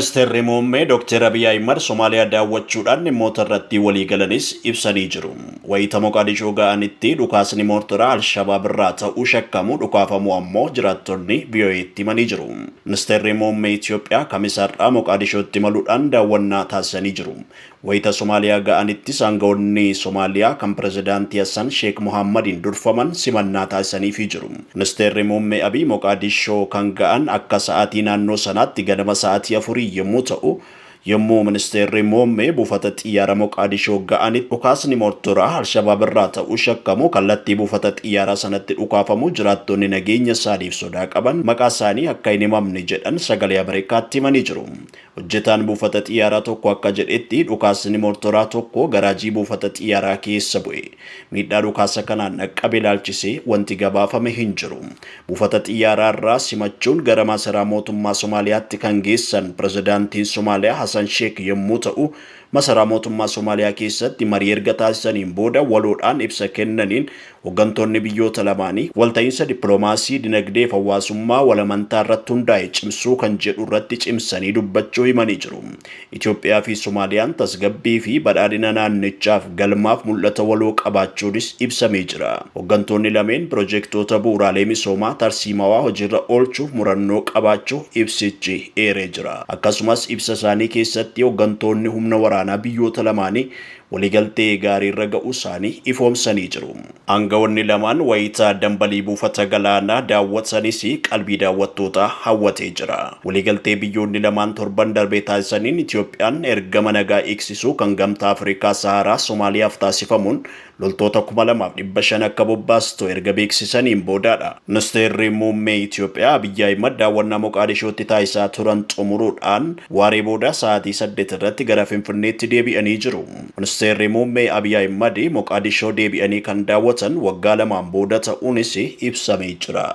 Ministeerri Muummee Dr. Abiy Ahimad Somaaliyaa daawwachuudhaan dhimmoota irratti walii galanis ibsanii jiru. Wayita Moqaadishoo ga'anitti dhukaasni moortoraa Alshabaab irraa ta'uu shakkamu dhukaafamuu ammoo jiraattonni VOA'tti himanii jiru. Ministeerri Muummee Itoophiyaa Kamisa har'aa Moqaadishootti imaluudhaan daawwannaa taasisanii jiru. Wayita Somaaliyaa ga'anittis aanga'oonni Somaaliyaa kan Pirezidaantii Hassan Sheek Mohaammadiin durfaman simannaa taasisaniifii jiru. Ministeerri Muummee Abiy Moqaadishoo kan ga'an akka sa'aatii naannoo sanaatti ganama sa'aatii afurii yommuu ta'u, yommuu Ministeerri Muummee buufata xiyyaara Moqaadishoo ga'anitti dhukaasni moortoraa Alshabaab irraa ta'uu shakkamu kallattii buufata xiyyaaraa sanatti dhukaafamuu jiraattonni nageenya isaaniif sodaa qaban maqaa isaanii akka hin himamne jedhan Sagalee Ameerikaatti himanii jiru. Hojjetaan buufata xiyyaaraa tokko akka jedhetti dhukaasni moortoraa tokko garaajii buufata xiyyaaraa keessa bu'e. Miidhaa dhukaasa kanaan dhaqqabe ilaalchisee wanti gabaafame hin jiru. Buufata xiyyaaraa irraa simachuun gara masaraa mootummaa Somaaliyaatti kan geessan pirezidaantiin Somaaliyaa Hasan Sheek yommuu ta'u, masaraa mootummaa Somaaliyaa keessatti marii erga taasisaniin booda waloodhaan ibsa kennaniin Hoggantoonni biyyoota lamaanii walta'iinsa dippiloomaasii, dinagdee fi hawaasummaa wal amantaa irratti hundaa'e cimsuu kan jedhu irratti cimsanii dubbachuu himanii jiru. Itoophiyaa fi Somaaliyaan tasgabbii fi badhaadhina naannichaaf galmaaf mul'ata waloo qabaachuunis ibsamee jira. Hoggantoonni lameen pirojektoota bu'uuraalee misoomaa tarsiimawaa hojiirra oolchuuf murannoo qabaachuu ibsichi eeree jira. Akkasumas ibsa isaanii keessatti hoggantoonni humna waraanaa biyyoota lamaanii waliigaltee gaariirra ga'uusaanii ifoomsanii jiru. Aanga'oonni lamaan wayita dambalii buufata galaanaa daawwatanis qalbii daawwattootaa hawwatee jira. Waliigaltee biyyoonni lamaan torban darbe taasisaniin Itoophiyaan ergama nagaa eegsisuu kan Gamtaa Afrikaa Saharaa Somaaliyaaf taasifamuun loltoota 2,500 akka bobbaastu erga beeksisaniin boodaadha. Ministeerri Muummee Itoophiyaa Abiyyi Ahimad daawwannaa Moqaadishootti taasisaa turan xumuruudhaan waaree booda sa'aatii 8 irratti gara Finfinneetti deebi'anii jiru. Ministeerri Muummee Abiy Ahimad Moqaadishoo deebi'anii kan daawwatan waggaa lamaan booda ta'uunis ibsamee jira.